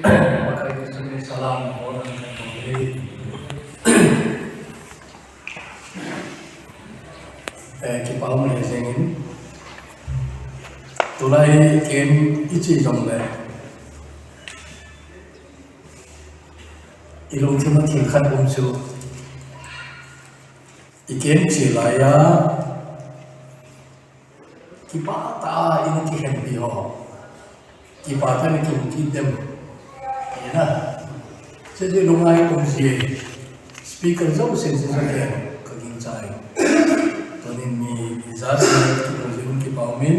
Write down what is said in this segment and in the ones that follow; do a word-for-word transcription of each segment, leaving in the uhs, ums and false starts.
Pakai Jesu min salam, honor, eh, kipa um le jengin. Tulai ken ichi jong le. Ilungthim a thil khat um chu. Iken chi laiya. Kipah tah a ina kikhenpi ho. Kipah tah a ina kimu kit dem. Ina. Hiche chu lungngai um jie. Speaker jousen hiche chu ken ka gingchai. Tunin mi ijat a kimu jing kipah umin.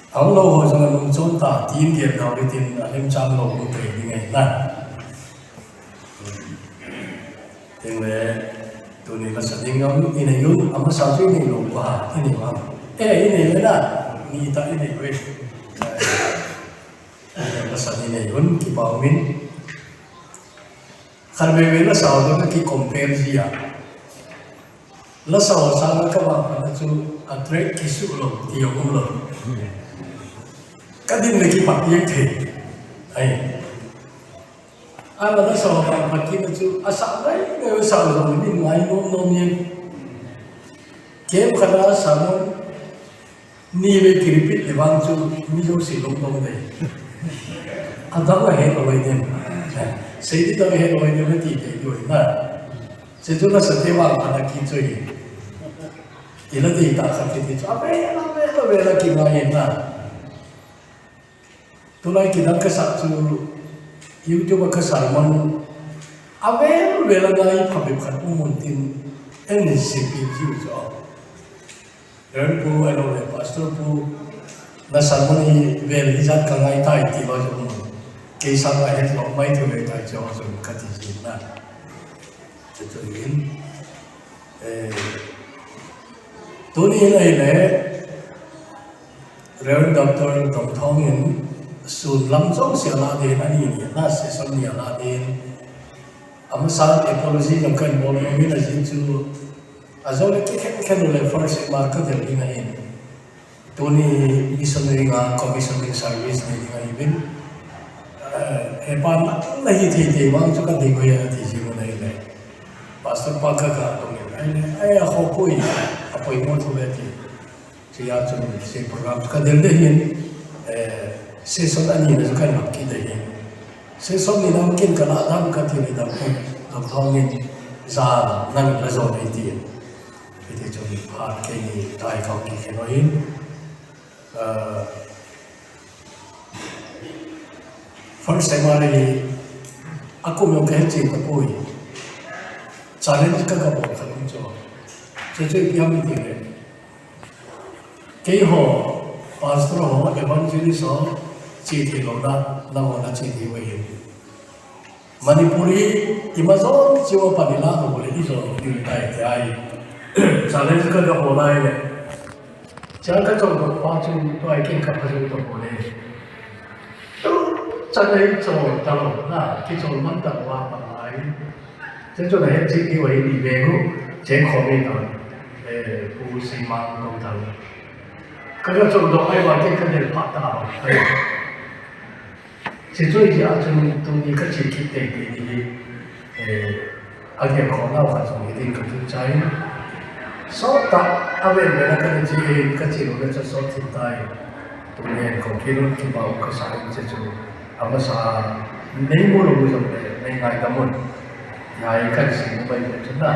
Ahung lou ho jong alungchon tah tin gel dau hitin alemchang lou ho thei ding ahi na. Tengle, tuni lasa ding ngam inei un, amasa chu inei lou pa, inei ngam. Eh, inei le na, ni ta inei ve. Lasa inei un, kipa umin. Khat veve lasa ho ka ki compare jia. Lasa ho sanga ka vangphat a chu a track kisu lou, ti jong um lou. Ka din le kipat jeng thei. Ai. Ama lasa ho vangphat kit a chu, asa ngai ngai asa jong min ngai nom nom jeng. Kem khat a asa nom. Ni vei ki repeat le vang chu mi jouse lungdong dei. Adang ahet lou ding. Sei ding dang ahet lou ding ti dei diu ahi na. Hiche chu lasa te vangphat a kichu ahi. Ila dei tah khat ti chu avel avel avel a kingai ahi na. Tulai kidang kasa chu YouTube a ka sermon avel vel a ngai phabep khat um un tin en ni seipeh jiu chu. Reverend Pu, ahilou le Pastor Pu, na sermon hi vel hijat ka ngai tai ti lou jong um. Kei sanga het lou mai thei ve tai ti jong um kati jin na. Chuchu hin, eh, tuni hin ahile, Reverend Doctor Domthong in sun lam jouse ala din, ani ni na session ni ala din. Amasan apology jong kahin bol nom in ajeh chu, ajole kikhen khen u le first M R ka del ding ahin. Tuni missionary nga commissioning service nei ding ahiuvin. Eh, hepa nang nahi thei thei vang chu ka dei uve ati jing u ahile. Pastor pa ka ga kong in ahile, ai, akhopui, apoimo thou ve ati. Chuin chun hiche program chu ka del ding ahin, eh, session ani na chu ka ngap kit ding ahin. Session ni na kin ka la dam ka ti ni dam, Domthong in jal nang la jo nei ti. Hiti chun phat keini tai kau kikhen u ahin. Ah, first M R hi akum jong kahe chen tapoi. Challenge ka ga bol khat um chu. Chuchu ipi ham itile, keiho, pastor ho, evangelist ho, che thei lou na, nangho na che thei u ahi. Manipuri, ima jong cheu a pan ila lou le, ijou ding tai ti ahi. Challenge ka ga bol ahile. Chang ka chondoh pa chu, tua hi ken ka phajo tapou le. Chan ei chon talou na, kichon man talou a pan lai. Chuin chun ahet cheh diu ahi ti ve u, cheng khom in tan. Eh, Pu Seimang kong tan. Ka ga chondoh ahivang ken ka del phat ta. Hiche chu hijeh a chun tuni ka che kit teitei ding hi, eh, agelkhoh nau khat jong hi ding ka gingchai. Sot tah a ven ven a ka che in ka che lou le chu sot thim tai. Tuni hin kong kilun kipa um ka sa in hiche chu amasa nei mu lou jong le nei ngaidam un. Hiche kahin sei nom ahi chu na.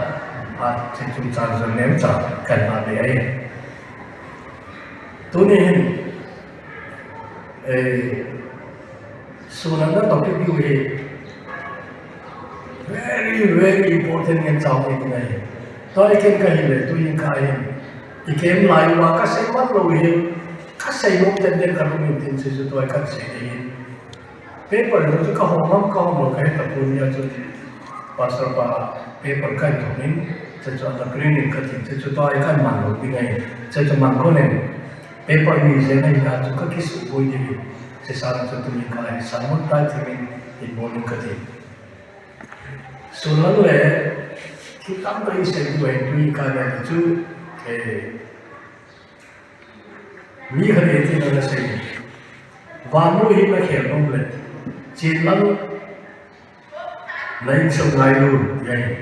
Hiche chungchang jong neocha kahin la be ahi. Tuni hin, eh, sun a na topic diu hi very, very important ngen chau ngen ahi. Tua hi ken ka hi le, tu hin ka hin. I kem lai uva ka sei man lou hi, ka sei nom tenten ka lungin tin chu chu tua hi ka sei ding ahi. Paper jong chu ka hom ham ka hom lou ka he tapon, hijeh chun Pastor pa paper kahin thot in, hiche chu ana print in kati, hiche chu tua hi kaman lou ding ahi, hiche chu man kon in, paper ni jeng ahi a chu ka kisuh boi ding ahi, hiche sang chu tuni ka hi sermon tai thim in, in bol in kati. Sun lang le, thil tamtah i sei diu ahi, tuni ka hi chu, eh, Mi khat in hitin ana sei. Vannoi hi na khel nom le, Chin lang, na insung ngailu, ti ahi.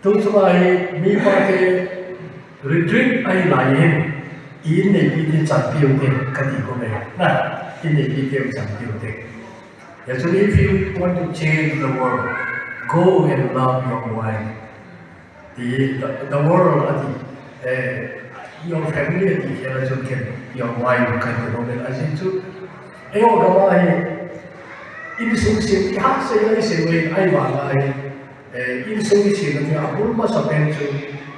Tu chunga hi, mipa te retreat ahi lai hin, i inneipi te chanpiu te, kati kome. Na, inneipi te chanpiu te. Actually, if you want to change the world, go and love your wife. Ti, the, the world ati, eh, your family ati, kila chun ken, your wife kan ti nomen. Ajeh chu, eh, o gama hi, insung sim, i hat sei, ai sei, ai, ai vang ai, eh, insung sim ati, abul masa pen chu,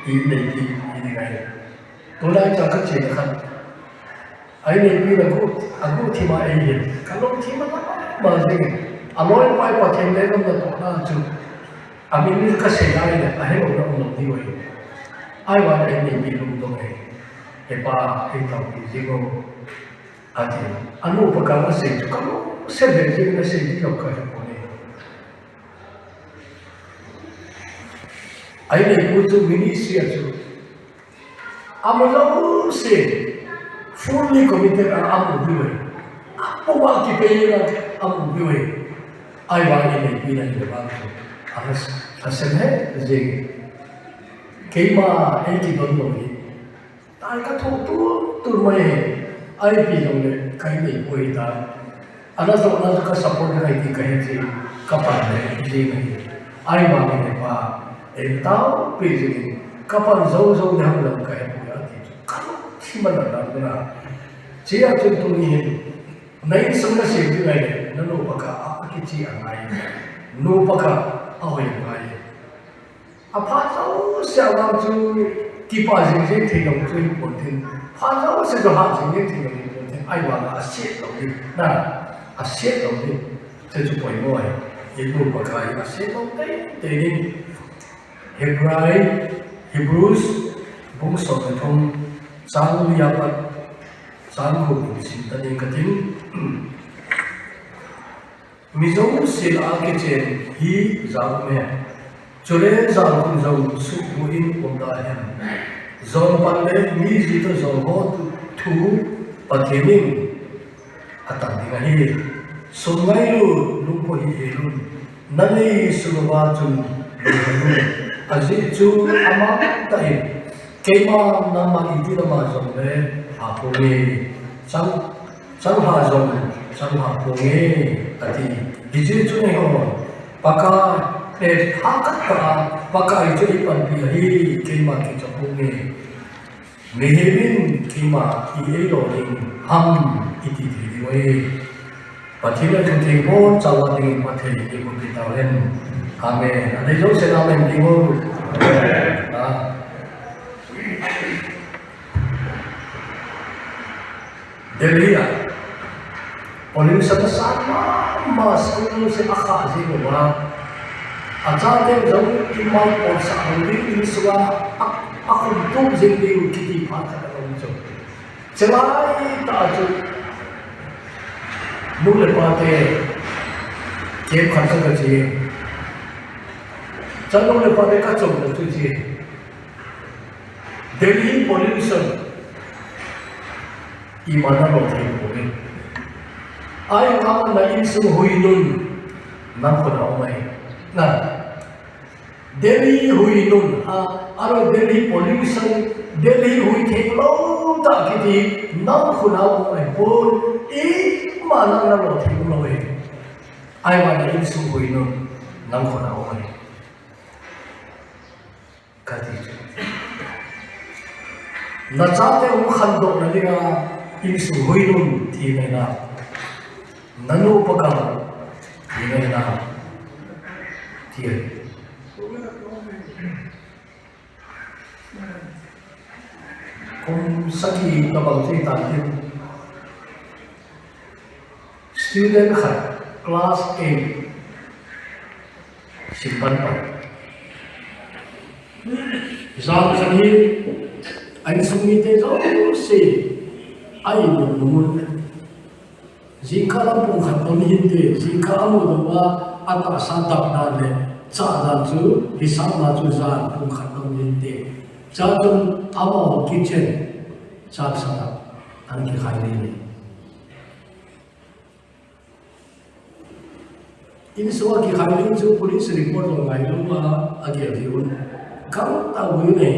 inneipi, i ni ngai. Tulai cha khat chena khat. A inneipi na gu, agu thima ei hin. Ka lungthim a mama jing. Aloi pai Pathen le nam na to na chu. Amin ka sei ai le, ahe lo na um lo ti wai. Ai wa a inneipi lungdong ei. He pa, he tau pi jing o. Ati. Anu pa ka ma sei chu ka lung se le jing na sei ti lo ka he po ni. A inneipu chu ministry a chu. Amu jouse, fully committed a amu diu ahi. Apu a kipei a amu diu ahi. Ahivangin inneipi na hi le vang chu. A has, a sem he jing. Keima ei kidon lou hi. Tai ka tho tu, tu mai he. Ipi jong le, ka inneipu hi ta. Ana jo, ana jo ka support ngai ti ka he ji, ka pan le ji ngai. Ahivangin he pa, ei taopi ji, ka pan jou jou le ham lam ka he pu ati. Ka lungthim a na lam na. Chia chun tuni hin, na insung na sem ji ngai le, na nupa kha a, a kichi a ngai. Nupa kha a hoi ngai. A phat jouse a vang chu kipah jing jing thei lou chu hi pon tin. Phat jouse chu hat jing jing thei lou hi pon tin. Ahivang a set lou ding. Na, a set lou ding. Chu chu poimo ahi. Eipu Pakai a set lou tei tei ding. Hebrai, Hebrews, bung som le thum, chang li a pat, chang gup in sim ta ding ka tin. Mi jouse lah a kichen hi jat um e. Chule jat um jong suhbuh in um da hen. Jon pan le mi ji toh jon ho thu Pathen in atan ding ahi. Sum ngailu, lungpo hih hel un. Na nei sum uva chun lungpo hih un. Ajeh chu ama tah in Keima nangma iti nama jong le ha ponge, chang, chang ha jong, chang ha ponge, ati. Hijeh chun eiho, Pakai, eh, ha khat tah a, Pakai chu i panpi ahi, keima kicha ponge. Mihem in keima i eilo ding ham iti thei diu ahi. Pathen a thu theng bonchauva dingin Pathen in eiboh peh tauhen. Amen. Adei jouse in amen ti mo. Ah. Delhi a pollution asat mama, school se akha jing uva. Achate jong imaipon sah lou ding in sua a, akhum tum jing diu kiti phat khat aum chu. Chelai tah chu nu le pa te camp khat ka che. Chanu le pa te ka chom na chu che. Delhi pollution ima na lo thei poi. Ahivangin na insung hui nun nang khut a um ahi. Na. Delhi hui nun, a, aro Delhi pollution, Delhi hui theng lou tah kiti, nang khut a um ahi pon, ima nang na lo thei lou ahi. Ahivangin insung hui nun, nang khut a um ahi. Kati chu. Na chate hung khandoh na dinga, insung hui nun ti ngai na. Na nupa kha, ti ngai na. Ti ahi. Kum sagi ka bang thei tan tin. Student khat, class eight. Sim pan pan. Jan khat hi, a insung mite jouse, a imu mun. Jingkah lam pung khat dom hinte, jingkah amu doh a, atahsa dap dan le, chah dan chu, hisap na chu jan pung khat dom hinte. Chah chun amaho kitchen, chah sanga, an kikhai ni ni. Insung a kikhai ding chu police report lo ngailou a, agel ding un. Gangtah vui nei.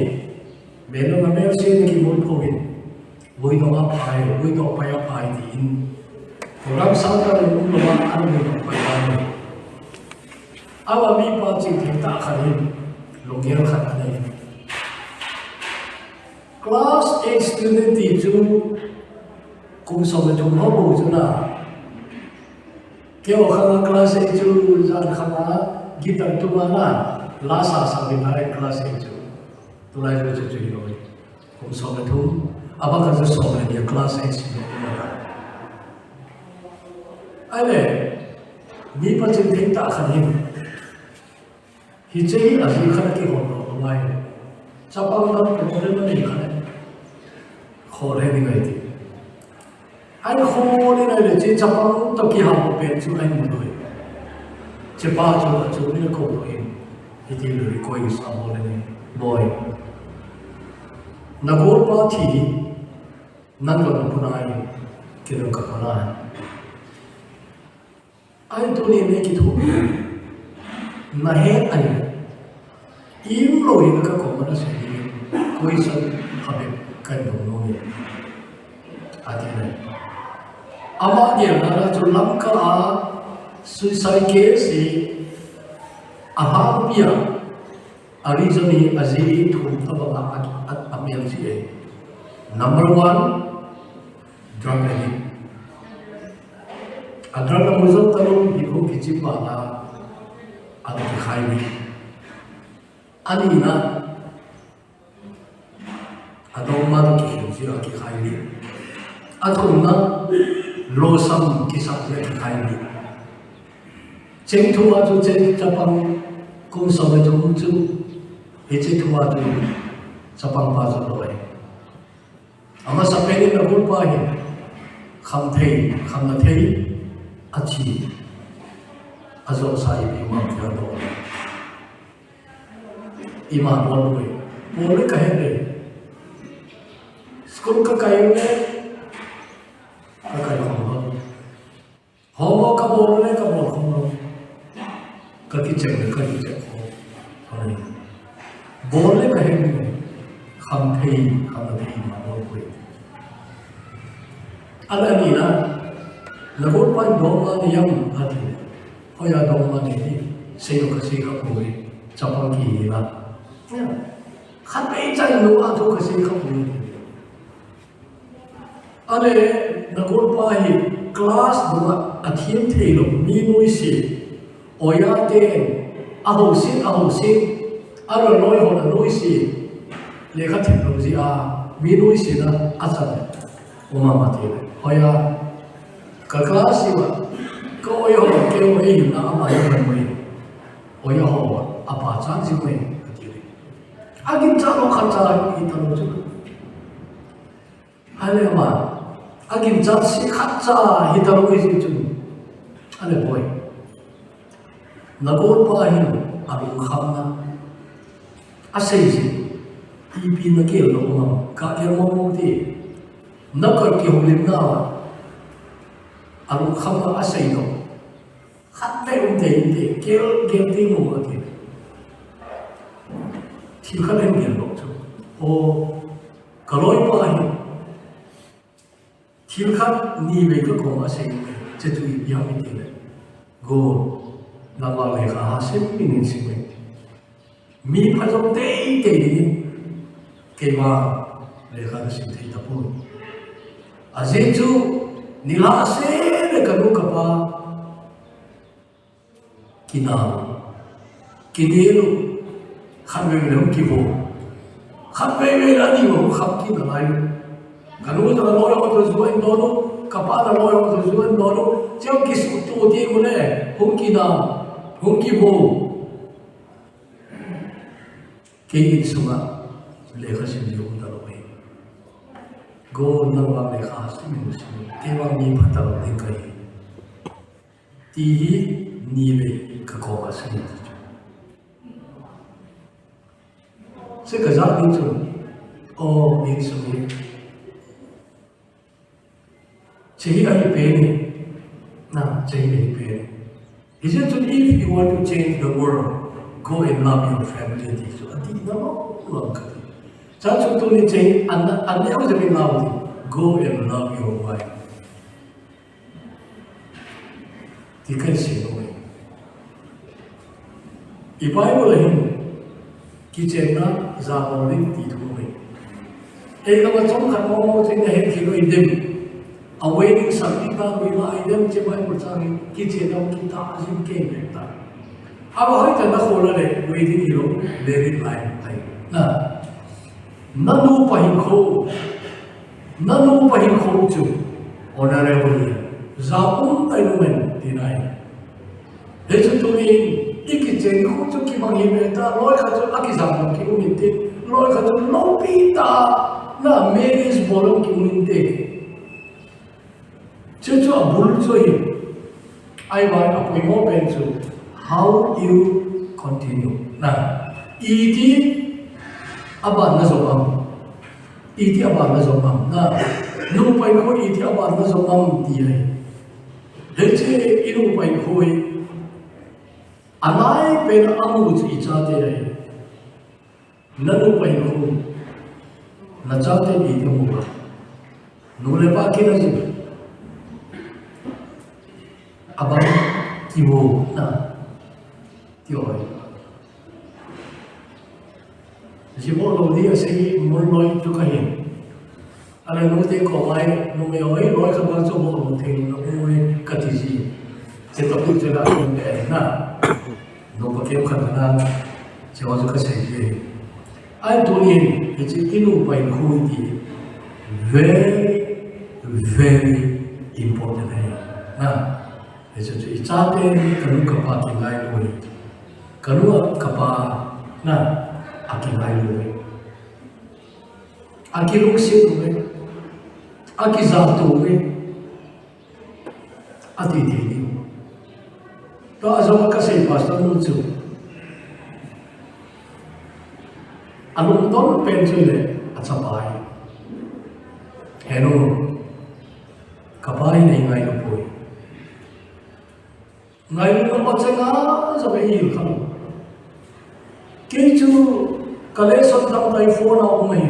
Melou a melse na kimun phouvin. Vui dong a phai, vui dong pai a phai tin. Program sang ta lo um lo a, an vui dong pai a nei. Awa mipa chingthei tah khat hin, lunggel khat anei. Class eight student ti chu, kum som le thum ho bou chu na. Keiho khang a class eight chu, jan khang a guitar tum a na, la sa sa guitar class eight chu. Tulai chu chu chu hi loi. Kum som le thum, abang khat chu som le ni a class eight chu. Ahile, mipa chingthei tah khat hin. Hiche hi ajeh khat a kihol lou ngai. Chapang dang problem anei khat. Khol he ding ahi ti. Ahin khol in ahile hiche chapang toh kihal pen chu ahin mu doi. Hichepa chu achu in akou lou in. Hiti le request abol in, "Boi. Na golpa thi hi nang gam puna hi, kei gam ka puna hi." Ahin tuni nei kithopi. Na het ahi. Im lou hi ka kom a na sei hi. Question khat bep kahin dong nom e. Ati nai. Ama gelna chu Lamka a suicide case hi alhangpi a, a reason hi ajeh thum tobang a, a, a, amel ji e. Number one, drug addict. A drug amu jou talou, bikhu kichim bana, ana kikhai ni. Anina, adongma toh kikhel jeh a kikhai ni. Athumna, losam kisah jeh a kikhai ni. Cheng thua chu cheng chapang kum som le thum chu, hiche thua chu chapang pa chu loi. Amasapen in na golpa hin, khamthei, khamna thei, athi, ajosa ipi um am ti adong. Ima bol poi, bol le kahet le. School kakai le, kakai khom lou. Homo kabol le kabol khom lou. Kakichep le kakichep khom. Bol le kahet le. Khamthei, khamna thei ima bol poi. Ana nina, na golpa in dongma nei am ati. Hoiya dongma nei ti. Sei lou kasei kha poi. Chapang kihi la. Khatvei chai lou a thu kasei kha poi. Ahile, na golpa hi class dunga athem thei lou, mi noise, oiya ten, ahousen, ahousen, aloi hon anoise, lekha them lou jeh a, mi noise na achan, uma ma ti le. Oiya, ka class hi ma, ka oi ho, kei oi hin na ama hi ma oi. Oiya ho, apa chan ji oi, ka ti le. Aginchat lou khat cha, hi ta lou chu. Ahile ama, aginchat se khat cha hi ta lou hi jeh chun. Ahile boi. Na golpa hin alungkhamna. Asei jeh. Ipi na gel lou ma. Ka gel mong mong ti. Na ka kihoulimna. Alungkhamna asei lou. Khatvei um tei in ti. Gel, gel ti mo ati. Thil khat in gel lou chu. O, Ka loipa hi, thil khat nivei ka kom a asei, hiche chu ipi ham iti le, Go, nangma lekha ha sim in sim in. Mi phajom teitei dingin, keima lekha ka sim thei tapoi. Ajeh chu, nilhah seh le ka nu ka pa, Kinam. Kinel u. Khatvei vei le hung kivo. Khatvei vei le ani va hung kham kit nalai. Ka nu toh ka loi ho toh ju ahin don u. Ka pa toh ka loi ho toh ju ahin don u. Cheu kisuhtoh ti u le. Hung kinam. Hung kivo. Kei insunga lekha sim ding um talou ahi. Go nangma lekha sim in sim. Kei vang mi phatah lou ding kahi. Ti hi nivei ka kom a asei ti chu. Hiche ka jat ding chu, o, insung hi. Hiche hi ahi pen e. Na, hiche hi ahi pen e. He said to me, "If you want to change the world, go and love your family," ti chu adih na mong mong kati. Chuche chu tuni change, an, an neo jeh in love ti. "Go and love your wife." Ti kasei nom e. I Bible a hin, kichenna jabol ding ti thu ahi. Ei, kama chomkhat mong mong chu nahet kit lou ding. A wedding sang ti ta mi la i dem che Bible chang hi kichenna kitah jing kei ve ta. Ama hoitah in nakholna le wedding hilou, married life ahi. Na, nanupa hinkho, nanupa hinkho chu honorable, ja um tah in um hen tina ahi. Hichu tunin, i kichen khu chu kibang hi ve ta, loi khat chu akijam lou kium inte, loi khat chu loupi tah a, na marriage bol lou kium inte. Chuchu abul chu ahi, ahivang apoimo pen chu, how you continue. Na, iti aban najom am, iti aban najom am, na, nupa hinkho iti aban najom am ti ahi. Hiche i nupa hinkho hi, alai pen a amu chu i chate ahi. Nanupa hinkho, nachate iti amu a, nu le pa kina jing, abang kimu na, ti ahi. Jibol lou ding asei mun loi chu kahin. Ahile nute koma hi, numei ho hi loi khat vang chu bol lou thei lou oi kati ji. Che topic chu la kum be na. Nupa kemkhat na, che ho chu kasei ji. Ahi tunin, hiche i nupa hinkho ti very, very important ahi. Na, hiche chu i chaten kanu kapa kingailu ahi. Kanu kapa na, akingailu ahi. Akilungset uve, akijat uve, ati thei ding. Tua jong kasei pastor nu chu, alungdon pen chu le achapa hi, "He nu, kapa hi nei ngailu poi." Ngailutna pa chenga jong eihil kha lou. Kei chu ka lesson tamtah phone a um ahi.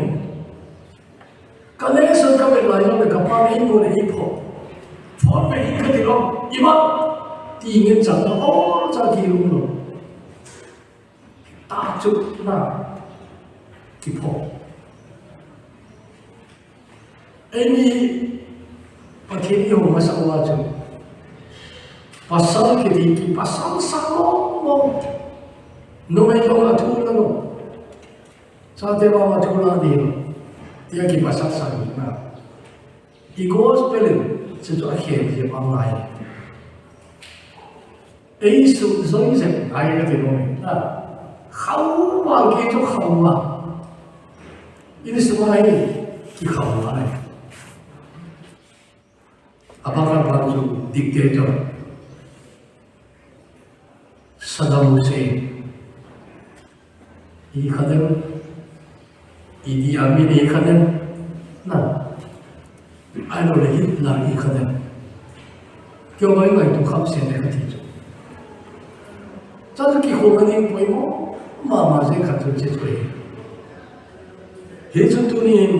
Ka lesson kavet lai jongle kapan eimu le eipho. Phone ve in kati lou. Ima ti ngen chan na, o, cha ti lou lou. Tah chu na kipho. Eini Pathen ihou masah uva chu, pasal kiti kipasal sa mong mong. Numei jong athu la lou, chate vang athu la ding lou, tia kipasal sa na. I gospel in chuchu akhel jep angai. Ei suh joi jep ngai kati nom e. Khauval kei chu khauval. Insung a hi kikhauval e. Abang abang chu dictator, Saddam Hussein, hi kha dem, Idi Amin hi kha dem, na, ahilou le Hitler hi kha dem. Keiho ngaito kham se le kati chu. Chuchu kikhol ding poimo mama jeh khat chu hiche chu ahi. Hichu tunin,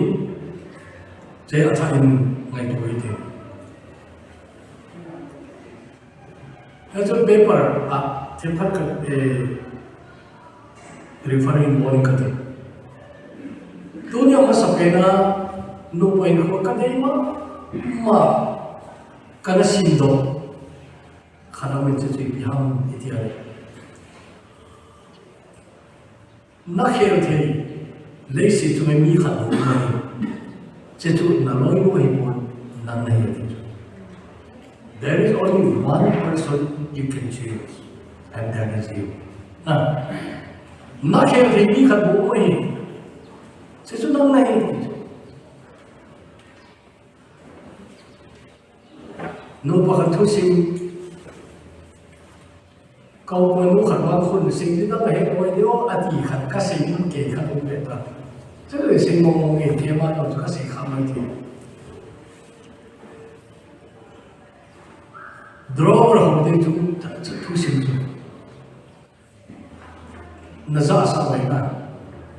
che athah in ngaito hite. Hichu paper a themkhat ka, eh, referring bol in kati. Tunia masapen a nupa hinkho kadei mama, kana simdoh khat aum in, chuchu ipi ham iti ahile, nakhel thei leiset chunga mi khat bou ahi. Chuchu naloi lou ahipon, nang nahi ati chu. There is only one person you can choose, and that is you. Na, nakhel thei mi khat bou ahi. Chuchu nang nahi ati chu. Nupa khat thusim, ka u pa nu khat vang khun sing ding dang ahe lou ding o, ati khat kasei mun kei khat um ve ta. Chule sei mong mong e, keima jong chu kasei kha mai thei. Drawer ho te chu Chu thusim chu. Na ja sa vai na.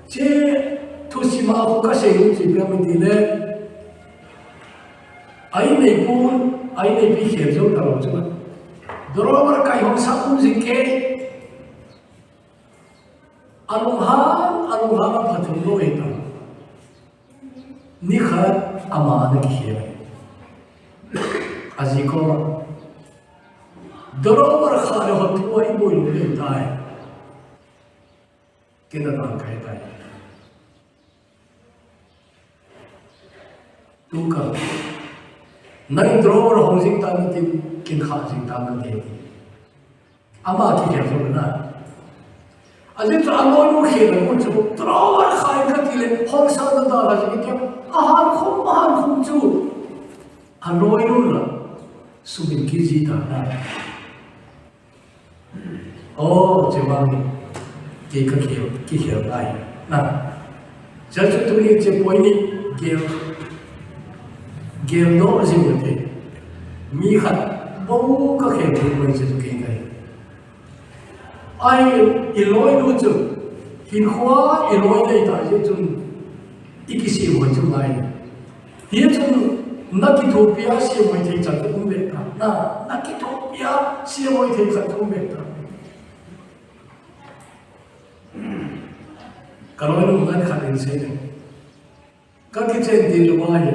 Che thusim a ko ka sei u chi pia mi ti le. Ai nei pu, ai nei pi khel jo ta lo chu. Drawer kai hong sa um jing ke. Alunghang, alunghang a phathum lo ei ta. Nikhat ama ana kikhel. Aji koma. Drawer kha le hot thu a i boi lo ei tai. Kei na dang kai tai. Tuka. Nang drawer hong jing tan tin kin kha jing tan ti. Ama kikhel jo na. Ajeh chu aloinu khel u chu drawer khai kati le hong sa na da la jing kei. Ahan khum, ahan khum chu. Aloinu la. Subin kiji ta na. Oh, che vang ni. Kei ka khel, kikhel tai. Na. Cha chu tuni che point ni gel. Gel no jing u te. Mi khat bou ka khel thei mai che chu kei kai. Ai, i loinu chu. Hinkhoa i loi nei ta jeh chun. I kisem hoi chu ngai. Hichun na kithopi a siam hoi thei chan chu um ve ta. Na, na kithopi a siam hoi thei chan chu um ve ta. Ka loinu ngan khat in sei le. Ka kichen ti lou a hi.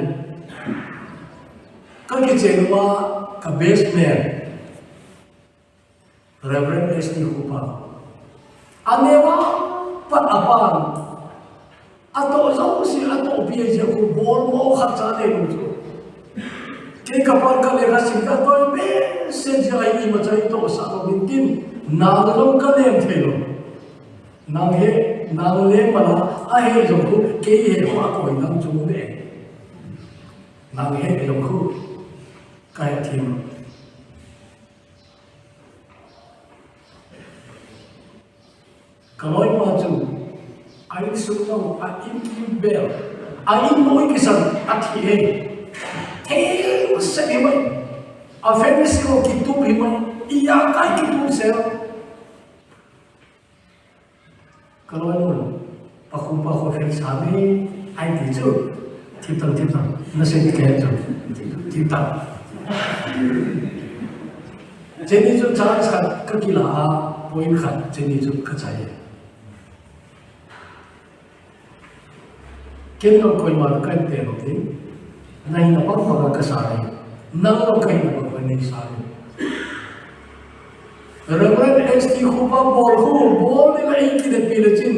Ka kichen lou a ka best man. Reverend S T Khupa. Aneo a pat apan. Atoh jouse, atoh pi a jeh khu bol mo khat cha nei lou chu. Kei ka pan ka lekha sim ka toh behseh jeh a imacha i tohsah lou ding tin, nang jong ka lem thei lou. Nang he, nang lem mala, ahe jong khu, kei he khu a koi nang chu ve. Nang he jong khu, ka he thim. Ka loipa chu, a insung jong, a in kim bel, a in moi kisan, a thi e. Thei sel hi mai. A family ho kitup hi mai. I a kai kitup sel. Ka loinu, pa khu pa khu fel sa mi, ai ti chu. Thip tang, thip tang. Na sei ke chu. Thip tang. Cheni chu chance khat ka kila a, point khat, cheni chu ka chai. Ken jong koima ka te lou ding. Na hina bang bang ka sa ding. Nang jong ka hina bang bang nei sa ding. Reverend S T Khupa bol khu, bol ni la ei kineppi le chin.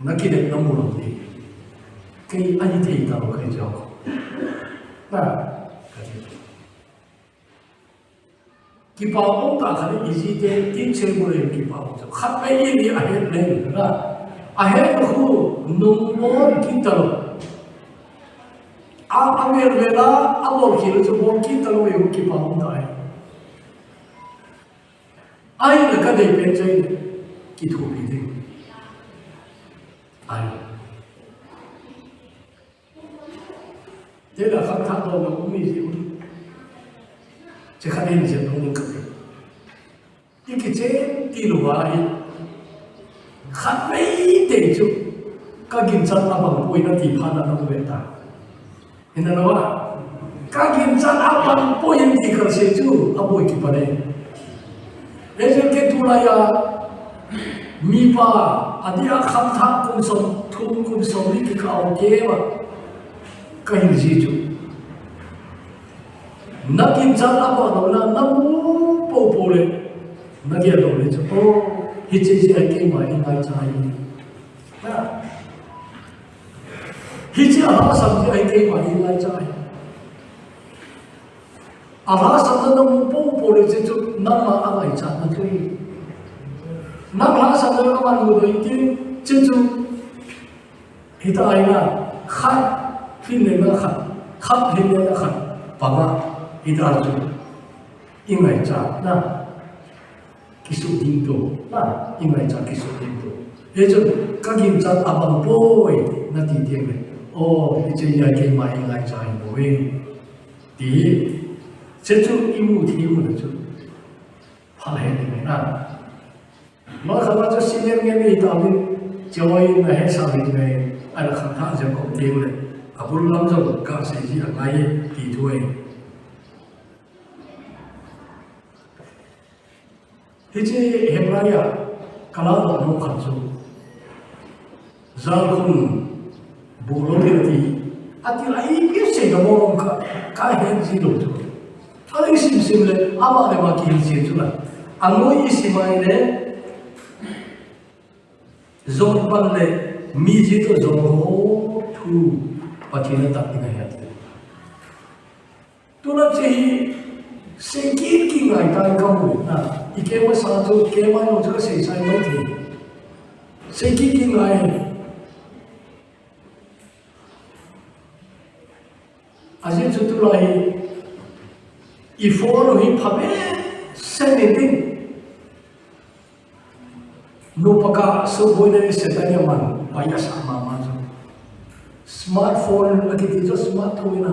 Na kinep na mu lou ding. Kei ahi thei ta lou kei jong. Na, ka ti. Kipa um tah khat in i jite, tin chei mu le kipa um chu. Khat mai i ni a het le na. A het khu nung bol kit ta lou. A, a mer ve la, a bol khel chu bol kit ta lou e kipa um tah e. Ai na ka dei pen chei kithopi ding. Ai. Tela khangthah lou na um mi ji um. Che khat in je lou ka ti. I kichen ti lou a hi. Khat mai te chu. Ka ginchat abang poi na ti phat na um ve ta. Hina lou a. Ka ginchat abang poi in ti kha se chu aboi kipa le. Ei jong ke tulai a, mipa, adeh a khangthah kum som thum kum som li kikah a um kei ma. Ka hin ji chu. Na ginchat abang lou na, na mu popo le. Na gel lou le chu. Oh, hiche jeh a keima hi ngaicha ahi. Hiche a lhasam jeh a hi keima hi ngaicha ahi. A lhasam na na mu popo le che chu nangma a ngaichat na chu hi. Nang lhasam na na man mu doi tin che chu. Hita ahi na khat hin le na khat. Khat hin le na khat. Panga hita chu. I ngaichat na. Kisuh ding to, na, i ngaicha kisuh ding to. Hichun, ka ginchat abang poi, na ti teng le. Oh, hiche hi a keima i ngaicha hi bou e. Ti. Hiche chu imu thei u le chu. Phal he ni na. Lo kha ma chu senior nge ni ta ni. Choi na he sa ni nge. Ai la kha tha je ko ti le. Abul lam jo ka se ji a ngai ti thu e. Hiche Hebrai a kala doh nom khat chu, jalkhun bol lou ding ati, ati a ipi sei ka bol lou kha, ka het ji lou chu. A isim sim le, ama le ama kihil sim chu la. Anoi isim a ile, jon pan le, mi ji toh jon ho thu, Pathen a tah in a het. Tuna hiche hi, sei kit kit ngai tan ka mu na. I kei masa chu, keima jong chu ka sei sai mai thei. Sei kit kit ngai. Ajeh chu tulai hi, i phone u hi phabep seh in tin. Nupa kasuhboina hi Satan in aman, pai asah mama chu. Smartphone akiti chu smart thou ahi na.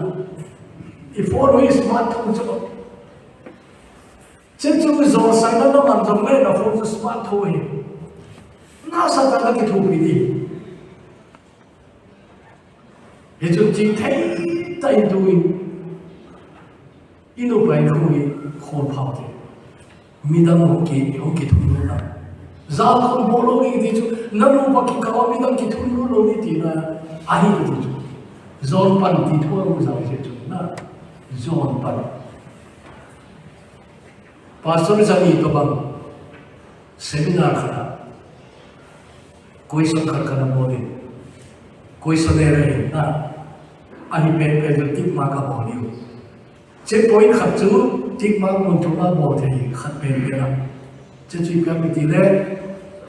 I phone hi smart thou chu. Hiche chu jolsaina naman jongle na phone chu smart thou ahi. Nasatah a kithopi ding. Hichun chingthei tah in tu in, i nupa in khu hi khol phao te. Midang hung ki, hung kithunun na. Jalkhun bol lou ding ti chu, na nupa kikah a midang kithunun lou ding tina ahi ti chu. Jon pan ti thu a hung jao hiche chu na. Jon pan. Pastor jani tobang seminar khat a question khat kana bol in. Questionnaire ahi na. Ahi pen pen chu tick mark abol diu. Hiche point khat chu tick mark mun thum a bol thei khat pen pen a. Hiche chu ipi ham iti le,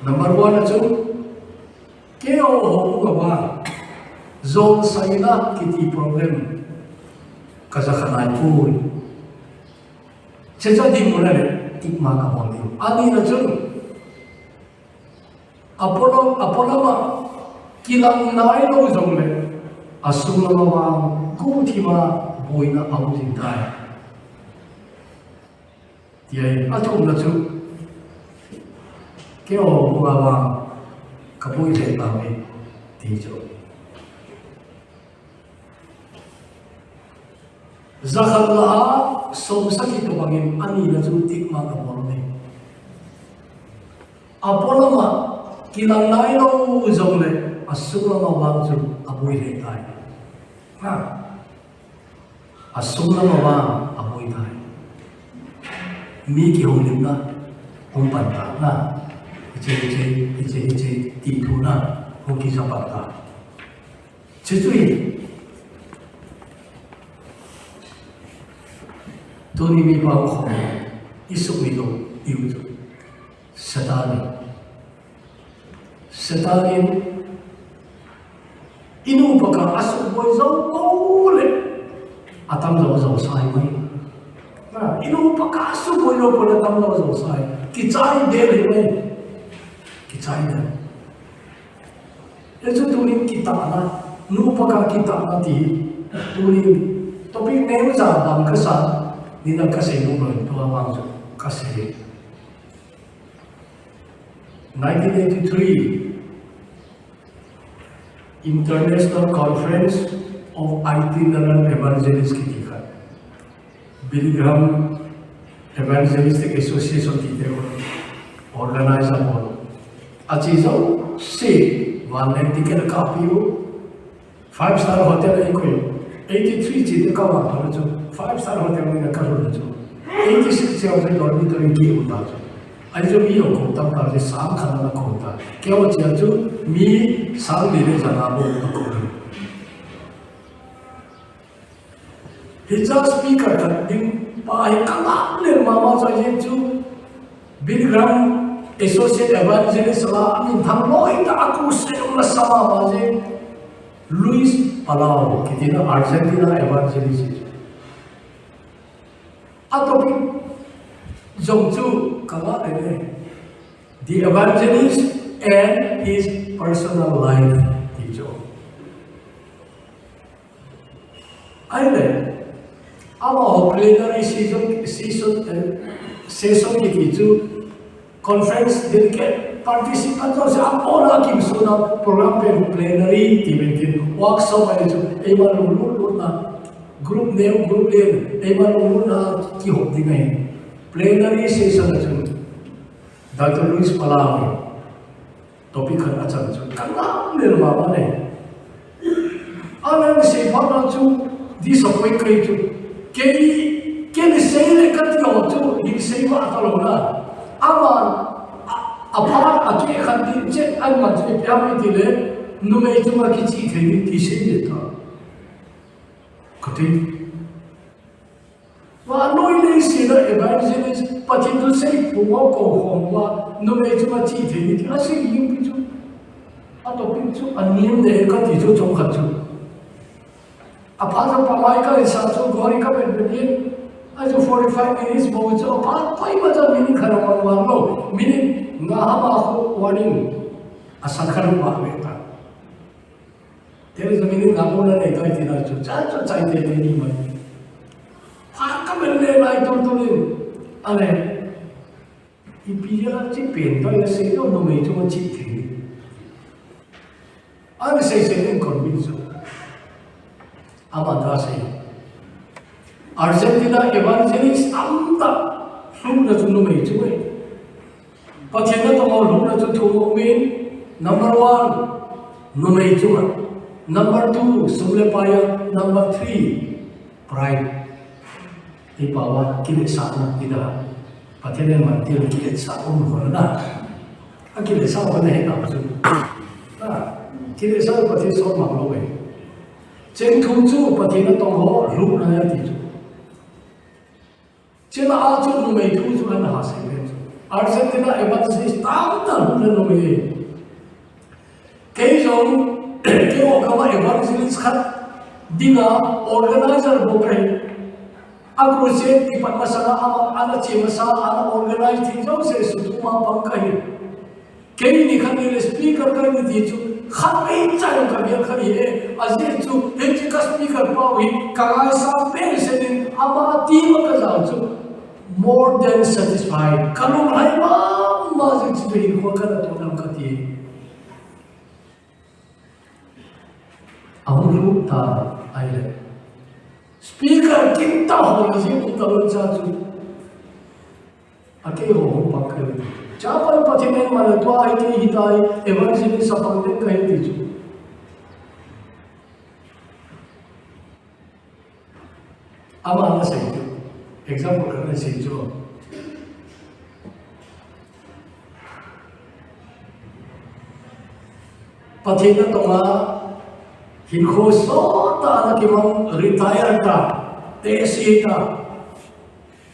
number one a chu, keiho houbung a vang jolsaina kiti problem kaja kha naipoi. Hiche chu dinmun ahile, tick mark abol diu. Anina chun, apolam, apolam a kilang nailou jongle, asung lam a vang guhthim a boina aum jing tai. Tia athumna chu, keiho houbung a vang kaboi lheh tauve, ti chu. Jakhat lah a som sagi tobang in anina chu tick mark abol e. Apolam a kilang nailou jongle asung lam a vang chu aboi lheh tai. Ha. Asung lam a vang aboi tai. Mi kihoulimna hung pan ta na. Hiche, hiche, hiche, hiche ti thu na hung kija pan ta. Hiche chu hi. Tuni mipa hung khom, i sumil lou diu chu. Satan in. Satan in, i nupa kah a asuhboi jou pou le, atam jou jou sai mai. Na, i nupa kah a asuhboi jou pou le, atam jou jou sai. Kichai del hi mai. Kichai del. Hichu tunin kitahna, nupa kah kitahna ti, tunin topic neo ja bang kasa, nidang kasei nom lou, tua bang chu kasei. Nineteen eighty-three, International Conference of Itinerant Evangelists kiti khat. Billy Graham Evangelistic Association kiti ho organize abol. Ache jouse, vanleng ticket akap piu. Five star hotel a eikoi u. Eighty-three chun ka vang phat chu. Five star hotel a kalhun chu. Eighty-six chun dormitory kium ta chu. Ahi chu mi jong kom tam ta chu, sang khat ana kom ta. Keiho chun chu mi sang li le ja nga bou ana kom. Hiche speaker khat ding pa hi ka ngah lel mama chu, ajeh chu Billy Graham Associate Evangelist la, amin thang loi tah a crusade um la sa mama jeh, Luis Palau, kiti na Argentina evangelist. A topic jong chu ka ngah lel e. The Evangelist and His Personal Life, ti chu. Ahile, Amaho plenary session, session, eh, session kiti chu conference delegate participant jouse apona kimsuna program pen plenary ti pen tin workshop ahi chu eima lunglut lutna group neo group len eima lunglutna kihop ding ahi. Plenary session a chu Doctor Luis Palau topic khat achan chu kangam lel mama ne. Ana sei phat na chu disappoint kahi chu. Kei, kei ni sei le kati ho chu hin sei ma talou na. Ama a, aphat a kei khat din che an man chu ipi ham itile numei chunga kichih thei ding ti sei le ta. Kati. Vannoi leiset a evangelist, Pathen thu seiphong ho koukhom uva, numei chunga chih thei ding ti asei jing pi chu. Atopic chu anem ne kati chu chomkhat chu. Aphat a pamai kahin sah chu gari kavet vet in. Achu forty five minutes bou chu aphat koima cha minute khat amang vang lou. Minute nga ham a khu warning. Asang khat um vang ve ta. There is a minute nga bou na nei tai tina chu, cha chu chai te te ni mai. Phat kavet le lai tul tul in. Ale. Ipi a chi pen tai asei lou numei chunga chih thei. Ana sei sei in convince. Aman asei. Argentina evangelist tamtah lhungna chu numei chu e. Pathen natong ho lhungna chu thum um in, number one, numei chunga. Number two, sum le pai a. Number three, pride. Ipi vang kiletsahna ti da. Pathen in man til kiletsah um ho na. Akiletsah ho na he na chu. A, kiletsah Pathen sot mang lou e. Cheng thum chu Pathen natong ho lhungna ahi ti chu. Chena a chu numei thu chu ana ha sei le chu. Argentina evangelist tamtah lhungna numei. Kei jong, kei ho kama evangelist khat dinga organizer bou kahi. A crusade kipat masanga ama, ana che masanga ana organize thei jouse sutu ma pang kahi. Kei ni khat ni le speaker kahi ti chu, khatvei cha jong kagel kha ahi e. Ajeh chu, hiche ka speaker pau hi, kangaisang behseh in, ama ti ma kajao chu, more than satisfied. Kalunglhai mama jing chu hinkho kana toh dam kati. Ahung lhung ta ahile. Speaker kimtah ho la jing um talou cha chu. Akei ho hung pang kahi. Chapang Pathen in man le tua ahi kei hitai, evangelist a pang ding kahi ti chu. Ama ana sei chu. Example khat ana sei chu. Pathen natonga hinkho sot tah ana kimang retire ta, tehse ta.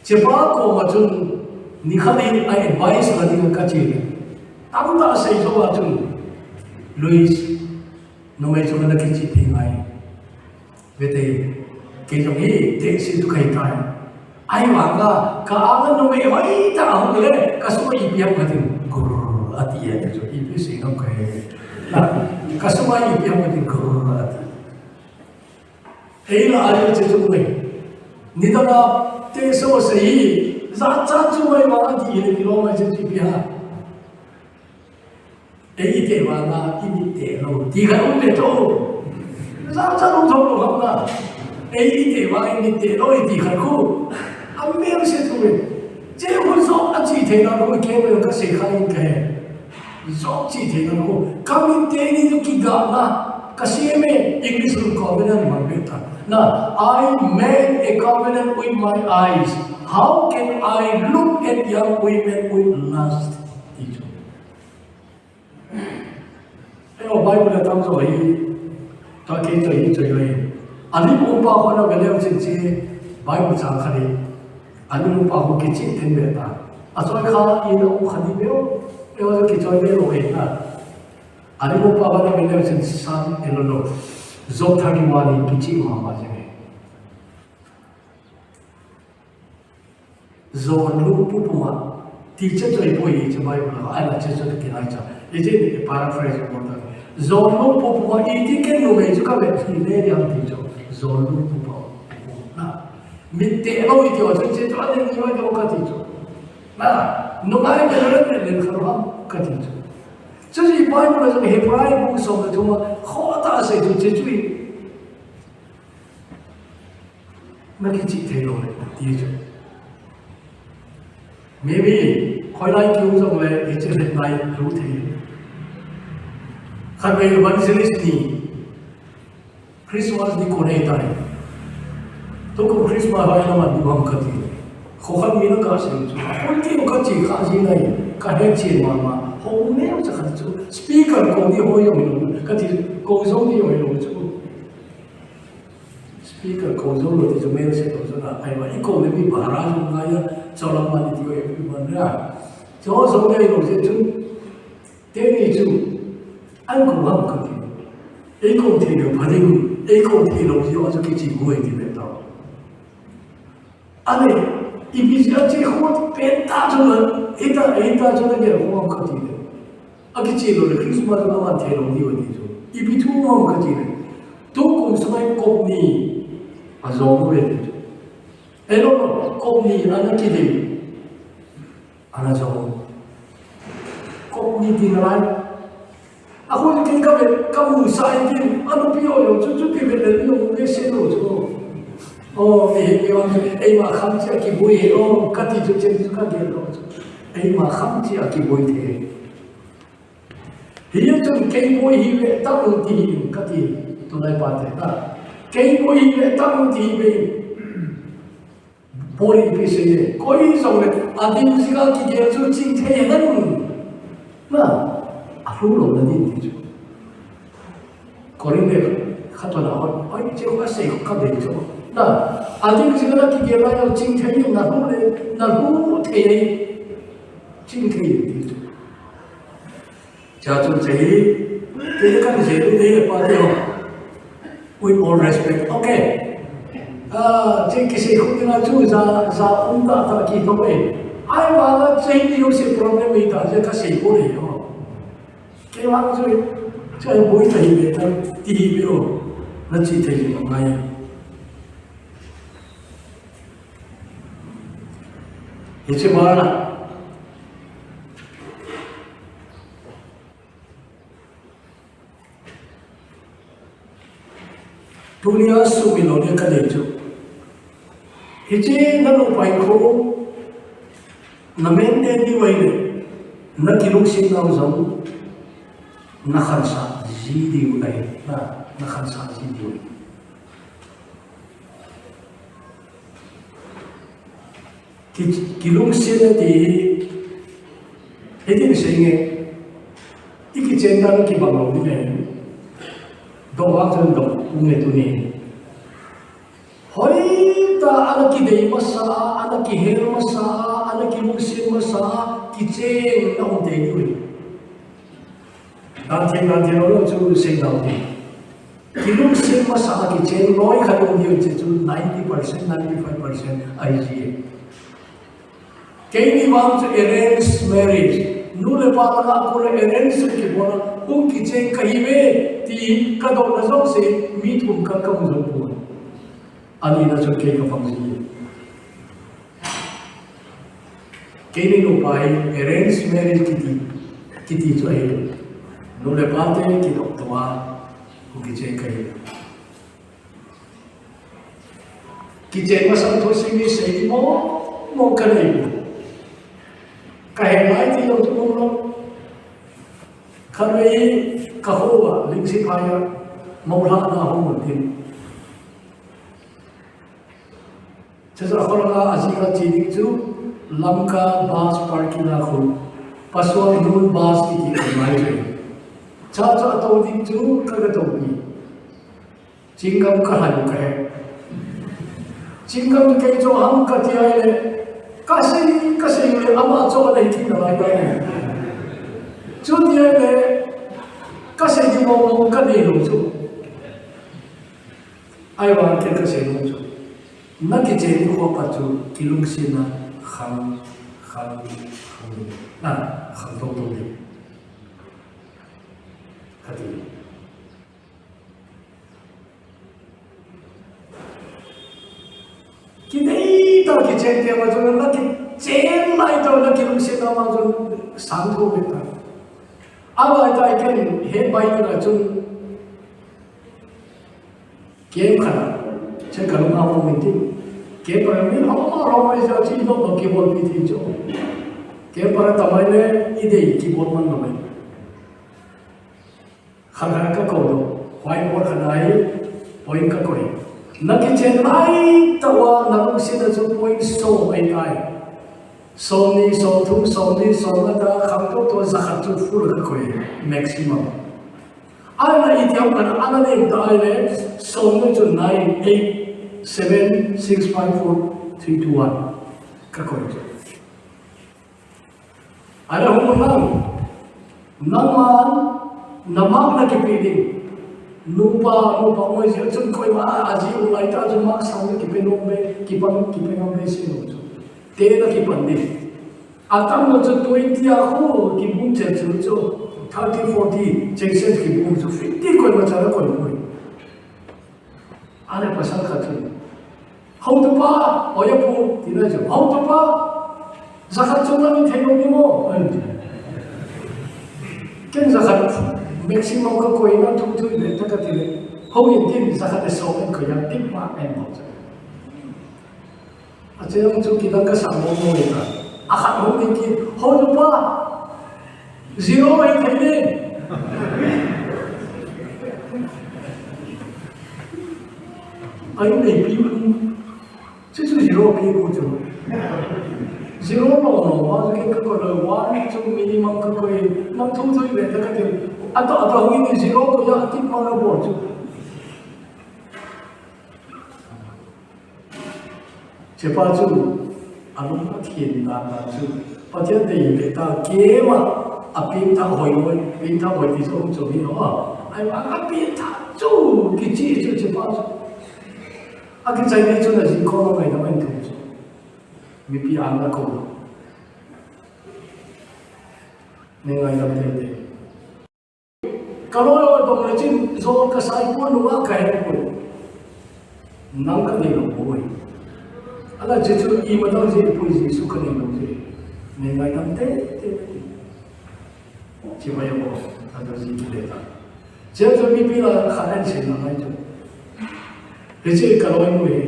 Chepa koma chun nikhat hi a advice la ding kache le. Tamtah sei jou a chun, Luis, numei chunga nakichih thei ngai. Vete, kei jong hi tehse chu kahi tai. Ahivanga, ka anga numei hoitah ahung le, kasunga ipi ham katin, gur ati e, chu ipi sei ngam kahe. Kasunga ipi ham katin, gur ati. Ei la ahi che chu mai. Nidanga tehse sei hi, jachat chu mai vang ati le kilom mai che chu ipi ham. Ei ite vanga imit te lou, ti khat um le chu. Jachat um thou lou ham na. Ei ite vanga imit te lou, iti khat khu. Amel se thu e. Che khu Job a chih thei na khu kei kasei kha in kahe. Job chih thei na khu. Kamit teni chu kigahna. Kasei me, English lung covenant man ve ta. Na, I made a covenant with my eyes. How can I look at young women with lust? Ti chu. Eiho Bible a tamjo hi, tua kei choi hi choi lou hi. Alim upa ho na veleu chin chi Bible chang khat hi. Alim upa ho kichih thei ve ta. Achoi kha ina um khat hi veu. Eiho kichoi ve lou hi na. Alim upa ho na veleu chin Psalm eiho lou. Job thirty-one hi kichih mama jing e. Jon lung pupuma, ti che choi poi hiche Bible a, ahinla che chu kinai cha. Hiche hi paraphrase bol ta. Jon lung pupuma, iti ken numei chu kavet thei le ding ham ti chu. Jon lung pupuma. Mit te lo iti o chu che chu a le ni o ka ti chu. Na, nungai ka le le le kha ro ka ti chu. Chu ji Bible a chu Hebrai bu som le thum a kho ta sei chu che chu i. Na kichi thei lo le ti chu. Maybe, hoilai kiu jong le, hiche lai lu thei. Khatvei evangelist ni, Christmas ni kon nei tai. Tukum Christmas hoilai man ni bang kati. Kho khat mi na ka sei chu. Kon ti ka chi kha ji nai, ka he chi ma ma. Ho ne cha khat chu. Speaker ko ni ho jong lo, kati ko jong ni ho lo chu. Speaker ko jou lou ti chu mel se ko chu na, ai ma i ko le mi bara jong ngai a, chau lam ma ni ti o e pi man ra. Chau jou le lo se chu, te ni chu, an ko ham ka ti. Ei ko thei lou pha ding, ei ko thei lou ti o chu kichi boi ti le ta. Ane, ipi jeh a che khot pen ta chu na, hita, hita chu na gel khom kha ti le. A kiche lou le Christmas chu na man thei lou diu ti chu. Ipi thu ham kha ti le. Tukum sunga kop ni a jong ve ti chu. Hello, kop ni ana kidei. Ana jong. Kop ni ding lai. A hun kei ka ve, ka mu sa i kin, a nupi o jong chu, chu ti ve le, ni jong ve se lo chu. O, mi hi, mi jong chu, eima kham chi a kiboi hi, o, ka ti chu chen chu ka gel lo chu. Eima kham chi a kiboi thei. Hi chun kei boi hi ve ta u ti hi, ka ti, tulai pa te ta. Kei boi hi ve ta u ti ve. Paul in ipi asei le, koi jong le, a ding jing a kigel chu ching thei hen. Na, a lhu lou na ding ti chu. Korin le khat na hon, oi, che kho sei kho ka dei chu. Na, a ding jing a kigel a jong ching thei na lhu le, na lhu thei, ching thei ti chu. Cha chun che hi, kei kan je lu de pa te ho. With all respect, okay. Ah, che kisei khu ding a chu ja, ja um ta ta ki to e. Ai ba la che ni u se problem mi ta je ka sei khu le ho. Kei vang chu, che boi ta hi le ta ti hi be o. Na chi thei le ngai. Hiche ba la. Tunia sumil lou ding ka dei chu. Hiche na lungpai khu, na maintain diu ahi le, na kilungset nau jong, na khansah ji diu ahi, na, na khansah ji diu ahi. Ki, kilungsetna ti hi, hitin sei nge, i kichen dan kibang lou ding ahi. Doh vang chun doh, um nge tuni. Hoitah a ana kidei masa a, ana kihel masa a, ana kilungset masa a, kichen na um tei diu ahi. Dan thei, dan thei lou chu sei dau ti. Kilungset masa a kichen loi khat um diu chu ninety percent, ninety-five percent ahi ji. Keini vang chu arranged marriage. Nu le pa langa kon le arranged kibol a, hung kichen kahi ve, ti ka dong na jong se, mi thum khat ka mu jong poi. Ani na chu kei ka pang ji. Keini nupa hi arranged marriage kiti, kiti chu ahi. Nu le pa te kidong tou a, hung kichen kahi. Kichen masang thu simi sei di mo, mo ka nei mo. Ka he lai ti lou chu mo lou. Khatvei ka ho a, ling si phai a, mo hla na ho mo tin. Chacha kho langa a jing a che ding chu Lamka bus parking a khu. Pasal nun bus kiti a mai ve. Chacha a tou ding chu ka ga tou pi. Chinggam ka hlan ka he. Chinggam kei chu ham ka ti ai le. Ka sei, ka sei le ama chu a dei ti na lai ka he. Chu ti ai le. Ka sei di mo mo ka nei lou chu. Ahivang kei ka sei nom chu, na kichen ni kho pa chu kilungsetna khang, khang, khang, na, khang tou tou ding. Ka ti. Ki Kichen te ma chun, na kichen lai to, na kilungset na ma chun, sang tho ve ta. Alai ta ken he bai na chun, Camp khat a, che ka lung a hung min ti. Camp para min hong hong hong mai jao chi lo lo kibol pi ti chu. Camp para ta mai le i dei kibol man lo mai. Khat khat ka ko lo. Whiteboard khat a hi point ka koi. Na kichen lai ta wa na lungset a chu point som ai ai. Som ni, som thum, som li, som nga ta, khang to to za khat chu full ka koi. Maximum. Ana i tiam kan ana nem ta ai le, som ni chu nine, eight, seven, six, five, four, three, two, one. Ka koi chu. Ana hung nang, nangman, na mark na kipe ding. Nupa, nupa ngoi jia chun koima a ji u lai ta chu mark sang na kipe nom be, kipan, kipe nom be si nom chu. Te na kipan ding. Atam lo chu twenty a khu kibum chen chu chu thirty, forty, chen chen kibum chu fifty koima cha la koi koi. Ana pasal khat chu. Houtupa, oya pu, ti na chu. Houtupa, za khat chung la min thei lo ni mo. Ken za khat maximum ka koi na thu thu le ta ka ti le. Hou in tin za khat le so en ko ya tin ma en mo. A che chu kidang ka sa mo mo ta. A khat hou ding ki, houtupa. Zero ai thei ni. Ai nei pi ku. Chu chu zero pi ku chu. Zero no no ma chu ke ka ko lo wa ni chu minimum ka koi. Mang thu thu ve ta ka ti. A to a to hou ni zero ko ya ti ma lo bo chu. Chepa chu, alung athin dan dan chu, Pathen te in le ta kema, a pin tha hoi hoi, pin tha hoi ti chu chu ni ho. Ai ma a pin tha chu, kichi chu chepa chu. A kichai ni chu na jin ko ma mai na mai tu chu. Mipi an na ko. Ni ngai lam te te. Ka loi loi bang le chin, zo ka sai pon nunga ka he pon. Nang ka nei lo poi. Ala che chu i ma dang je poi Jesu ka nei lo je. Nei ngai dam te, te, te. Chi mai bo, ta da ji ki le ta. Che chu mipi la kha an se na ngai chu. Hiche ka loi mu hi,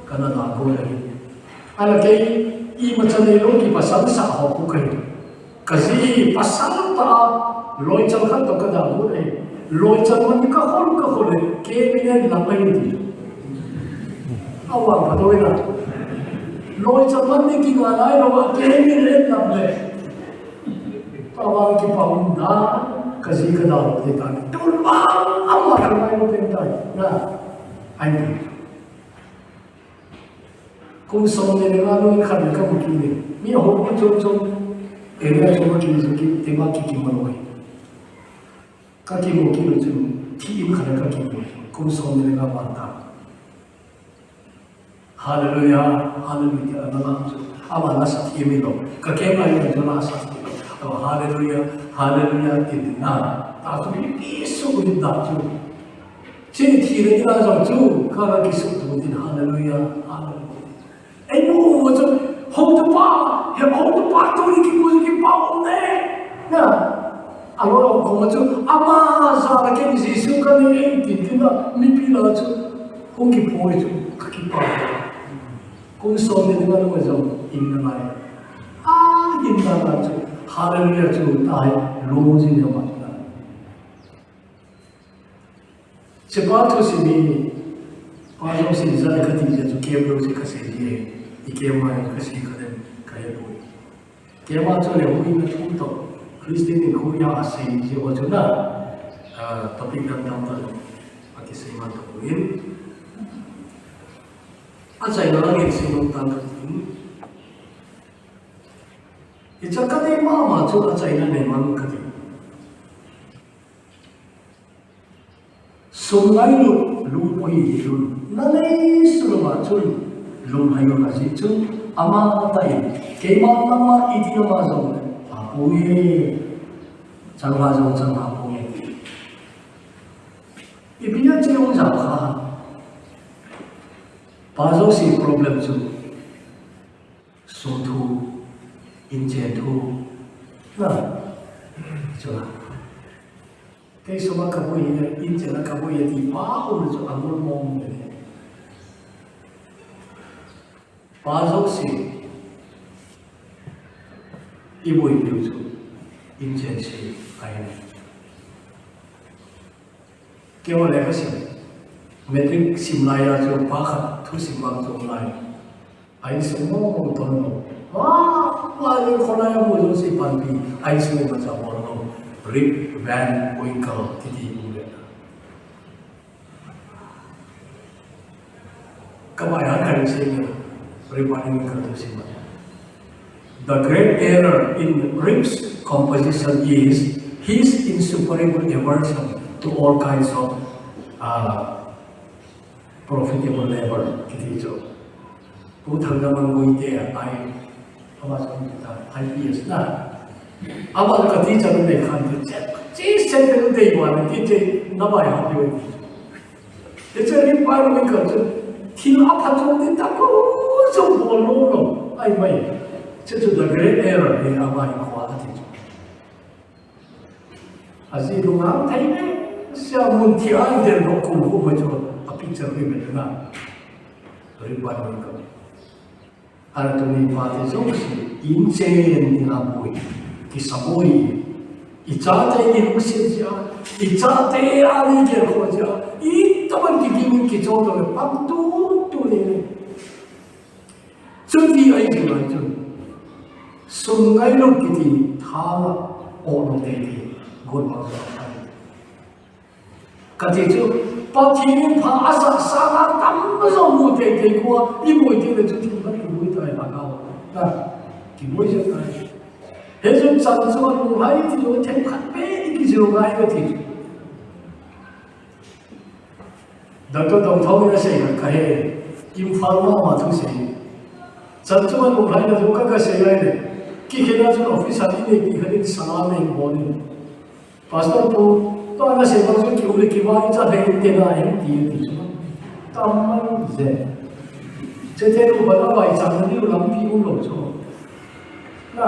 ka na da ko le hi. Ana kei, i ma cha nei lo ki pasal sa ho ku ka hi. Ka ji pasal ta, loi chal khat to ka da mu le. Loi chal man ka khol ka khol le, ke mi ne la pa ni. A wa pa to na. Loi chal man ni ki nga lai lo, ke mi ne la le. Tawang kipa um dan, ka ji ka dau te ta. Tun bang, ama ka mai lo pen tai. Na, ai ni. Kum som ni le nga nung khat le ka mu kit ni. Mi ho ko chom chom. Area chom ki ji ki, te ma ki ki ma lo. Ka ki mu kit lo chu, thi in khat le ka ki mu. Kum som ni le nga ban ta. Hallelujah, hallelujah, ana la chu. Ama la sa thi mi lo. Ka ke mai lo chu la sa thi lo. To hallelujah, hallelujah, ti na. Ta chu mi pi su mi da chu. Chi thi le na jong chu. Ka la ki su tu tin hallelujah, hallelujah. Ei mu mu chu. Houtupa, he houtupa tu ni ki mu ki pa um ne. Na. A lo lo ko ma chu. Ama ja la ke Jesu ka ni ei ti ti na. Mipi la chu. Hung kipoi chu, ka kipa. Kum som ni nga nung jong, in na ngai. A, in na ngai chu, hallelujah chu, ta hai, lung jin ya ma na. Chepa thu si ni, pa jong si ja ka ti ja chu, kem lo si ka si ni, i kem ma ka si ka den, ka he poi. Keima chu le hui na thu to, Christian in hui a sei ji ho chu na, ah, topic dang dang ta lo, a kisei man to hui. A chai na nge sei man ta ka tin. I cha ka dei mama chu a chai na ne man ka tin. Sum ngailut lungpui hi lun, na lei sulunga chun, lunghai lun a ji chun, ama tai, keima nangma iti nama jong, a punge, changha jong changha punge. Ipi a che ong jao kha. Pa Josie problem chu, thu, inchen thu, na, chu la. Kei suma ka boi hi, inchen a ka boi hi ti pa um chu angol mong le. Pa jouse, i boipiu chu, inchen se, ahi. Keiho le ka sim. Matric sim lai a chu pa khat thusim vang chu lai. A insung mong mong ton lou. Wa, wa le kholai a mu jouse panpi. A insung ma cha bol lou. Rip Van Winkle kiti mu le. Ka bai ha ka ring se nge, Rip Van Winkle thusim a. The great error in Rip's composition is his insuperable aversion to all kinds of, uh, profitable labor, kiti chu. Pu Thangngam Guite ahi, ama chu ta, I P S na. Ama ka teacher nei khan ti che, che se te dei wa ti che, na bai ha pi. Hiche Rip Van Winkle chu thil apha chom ding tamtah chu bol lou lou. Ahi mai. Hiche chu the great error hi ama hi kho a ti chu. Aji lunghang thei le, sia mun thi a del doh kum kum mai chu a picture hi mai na. Rip Van Winkle. Ana tuni pate jouse, inchen ding a boi, kisa boi. I chate i lungset jeh a, i chate a ni gel kho jeh a, i taman kiging kichol to le pang tu tu le le. Chuti ahi tu lai chun. Sum ngailut kiti tha la o lo te te. Got ma sa. Kati chu, Pathen in pha asah sanga tamjo mu teitei kua, i boi teng le chu thil khat kiboi tai la ka. Na, kiboi jeng tai. Hichun chan chu alunghai ti lou themkhat beh i kijil ngai kati chu. Doctor Dongthao in asei khat kahe, Imphal ma ma thusei. Chan chu alunghai na chu ka kasei lai le. Kikhen a chun office a ineipi khat in salam in bol in. Pastor pu, tua nasei bang chu kiu le kiva i cha le in te na in ti ti chu. Tam man je. Che te lu ba la vai chang ni lampi um lou chu. Na.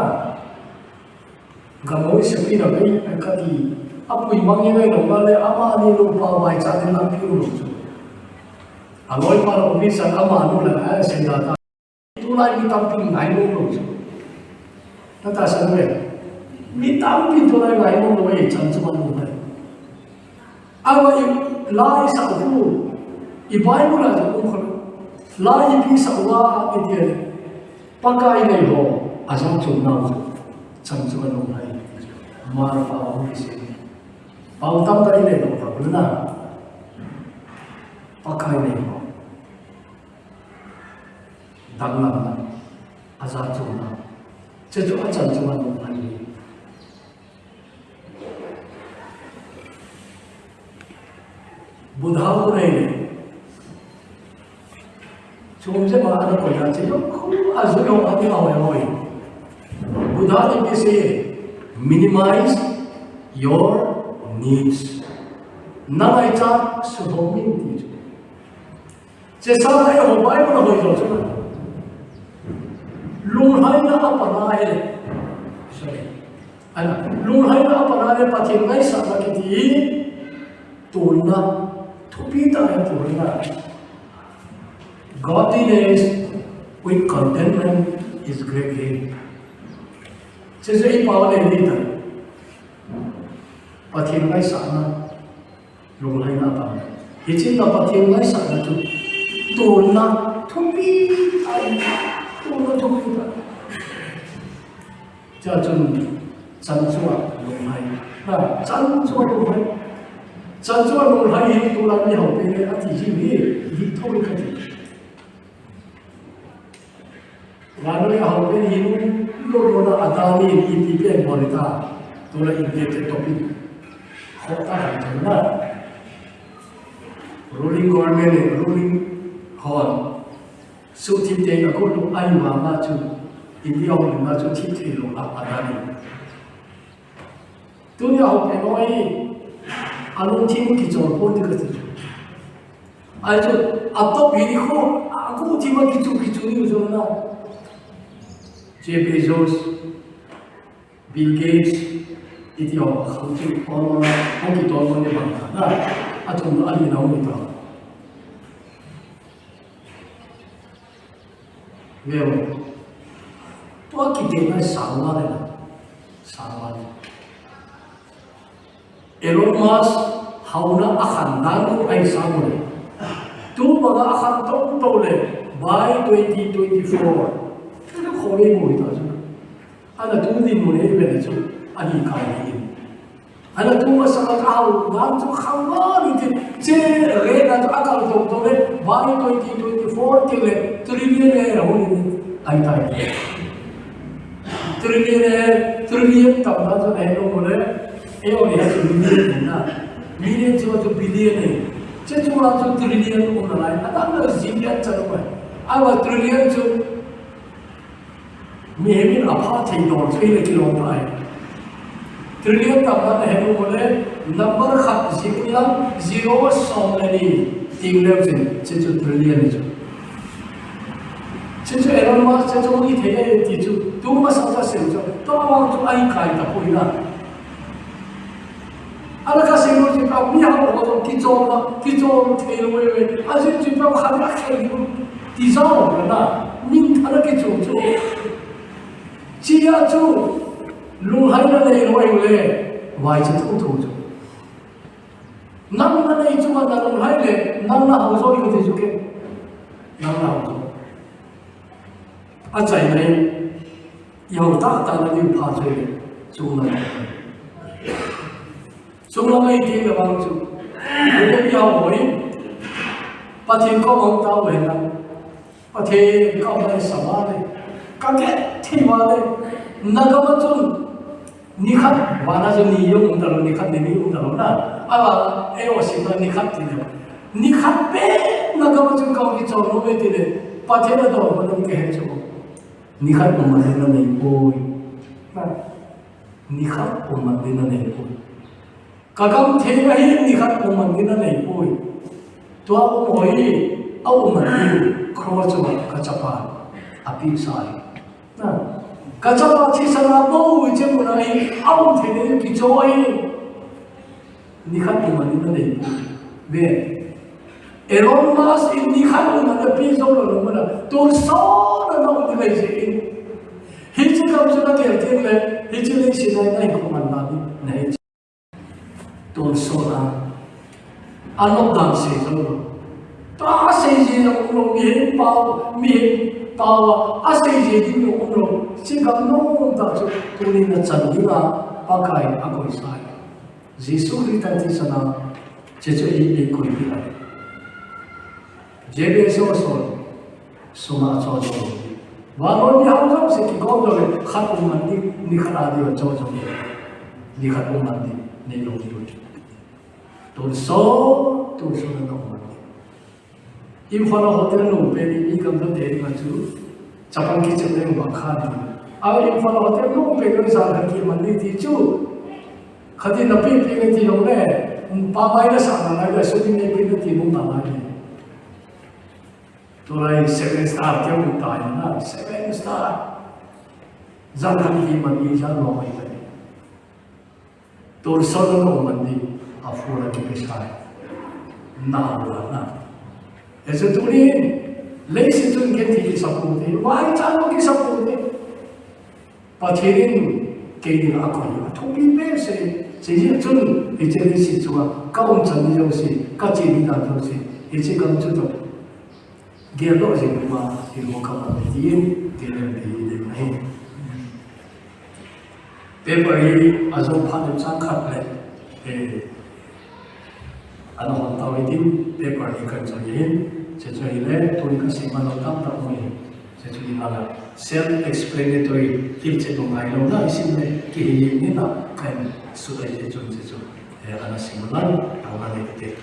Gam hoi sepi na vei, kati. Apui mang in ngai lou na le, ama ni lou pa vai chang ni lampi um lou chu. Aloi pa lou mi sa ama nu le, a, sei da ta. Tulai mi tampi ngai nom lou chu. Na tahsan ve. Mi tampi tulai ngai nom lou e, chan chu man lou e. Awa i la i sa u. I Bible a chu um kho. La ipi sa uva i ti le. Pakai nei ho, ajat chom nau chu. Chan chu man lou e. Mar pa ho i se. Pau tam ta i nei lou pa na. Pakai nei ho. Danglamna, ajat chomna. Hiche chu achan chunga lungphai hi. Buddha khu nei le. Chom jep a ana koi a che jong khu ajui ho a ding a hoi hoi. Buddha in ipi asei, minimize your needs. Na ngaichat sudoh min ti chu. Chesa na eiho Bible a hoi jo chu. Lunglhaina a pan a le. Sorry. Ana, lunglhaina a pan a le Pathen ngaisahna kiti. Tulna. Thupi tah a tulna. Godliness with contentment is great gain. Chesa i pao le ni ta. Pathen ngaisahna. Lunglhaina a pan. Hichun na Pathen ngaisahna chu. Tulna thupi tah. Tulna thupi tah. Chua chun chan chunga lunglhai. Na, chan chunga lunglhai. Chan chunga lunglhai hi tulai mi hao pe le ati ji mi. Hi thong ka ti. Vannoiya hao pen hin, lolona Adani in ipi pen bol ta, tuna in te te topic. Khota han chang na. Ruling government in, ruling hon. Suthip te ka ko lu ai wa ma chu. India hon ma chu thip thei lou a Adani. Tunia hao pen noi, alungthim kichol pon ti ka ti. Ahi chu, atop hi ni kho, aguhthim a kichu kichu ni u chu na. Jeff Bezos, Bill Gates, iti ho, hung kitol mo, hung kitol mo ni bang ta na, athum lo ani na hung kitol. Veo. Tua kiti na sawa le na. Sawa le. Elon Musk, hauna akhan dan ko ai sawa le. Tu banga akhan to to le. By twenty twenty-four. Kena khole mo ita chu. Ana tu din mo le be chu. Ani kai din. Ana tu masanga ka hau, dan chu khang ma ni ti. Che re na chu akal to to le, by twenty twenty-four ti le, trillionaire ho ni ai tai. Trillionaire, trillion tam dan chu ai lo mo le, e o ni ha chu million na. Million chu chu billion ni. Che chu chu trillion ko na lai. Adam na zing ya cha lo mai. Awa trillion chu Mihem in apha thei dol thei le kilom thei. Trillion tam na he mo le number khat zero lang zero som le ni ting le chin, che chu trillion chu. Che chu Elon Musk che chu ni thei le ti chu tu masang sa sem chu to awang chu ai kai ta pui na. Ana ka sei lo chu ka mi ha ko kichol na, kichol thei lo we we. A jin chu ka khan a khel lo. Ti zong na, min thana kichol chu. Chia chu, lunghai na nei lo we le, vai chu thu thu chu. Nang na nei chu na lunghai le, nang na hau zo yo ti chu ke. Nang na hau zo. A chai nei. I hau ta ta na diu pha choi le, chung lam. Chung lam ei ti le bang chu. Ei le i hau hoi. Pathen ko hong ta we na. Pathen ko hong sa ma le. Ka ke thi ma le. Na ka ma chun. Ni khat, vana chu ni jong um ta lo, ni khat ni ni um ta lo na. A va, ei o sim na ni khat ti le. Ni khat pe na ka ma chun ka ki chon lo ve ti le. Pathen a do ma na ke he chu. Nikhat um man ding na nei poi. Nikhat um man ding na nei poi. Ka gam thei ahi nikhat um man ding na nei poi. Tua um hoi, a um man ding, cross uva ka chapa, a pi sai. Na, ka chapa thisan a bou che mun ahi, a um thei ding kicho ahi. Nikhat um man ding na nei poi. Ve. Elon Musk in nikhat um man na pi zo lo lo mana. Tun so na na um ding lai je in. Hiche kam chu na tel tin le, hiche le si nai nai ko man na ni, na hiche. Tun so na. A nok dan se zo lo. Ta sei je na um lo, mihem pao, mihem pao, a sei je ding lo um lo. Si kam no um ta chu, tuni na chan ding a, Pakai a koi sai. Jesu Christa thisan a, che chu ei, ei koi pi lai. Jeff Bezos, sum a cho cho. Vannoi mihao jouse kigom jo le, khat um man ding, nikhat a dia cho cho. Nikhat um man ding, nei lo ding. Tun so, tun so na um man ding. Imphal a hotel nung pet in, mi kam dang te ma chu, chapang kichep le bang kha ni. A Imphal a hotel nung pet in jan khat kiman ni ti chu. Khat in na pi pi ni ti jong le, pa bai na sa na lai le, su ni pi ni ti nung ta lai ni. Tulai seven star te nung ta na, seven star. Jan khat kiman ni jan lo mai le. Tun so na um man ding, a fu la kipe sai. Na la na. Hiche tunin, leiset chun ken thi kisapou te, vai chan lo kisapou te. Pathen in kei dinga akoi, athupi behseh. Hiche chun, hiche leiset chunga, ka umchan ni jouse, ka che ni dan jouse, hiche kam chu toh. Gel doh jing ma, hin hung ka man ti in, ti lem ti ding ahi. Paper hi a jong phat in chang khat le, eh, ana hon tau hi tin, paper hi kan choi hin, che choi le, tun ka sim a lo tam tam mo hin, che choi la la. Self explanatory, thil che lo ngai lo na, isim le, ki hi ni na, kan su ai che chun che chu, eh, ana sim la, ana le te.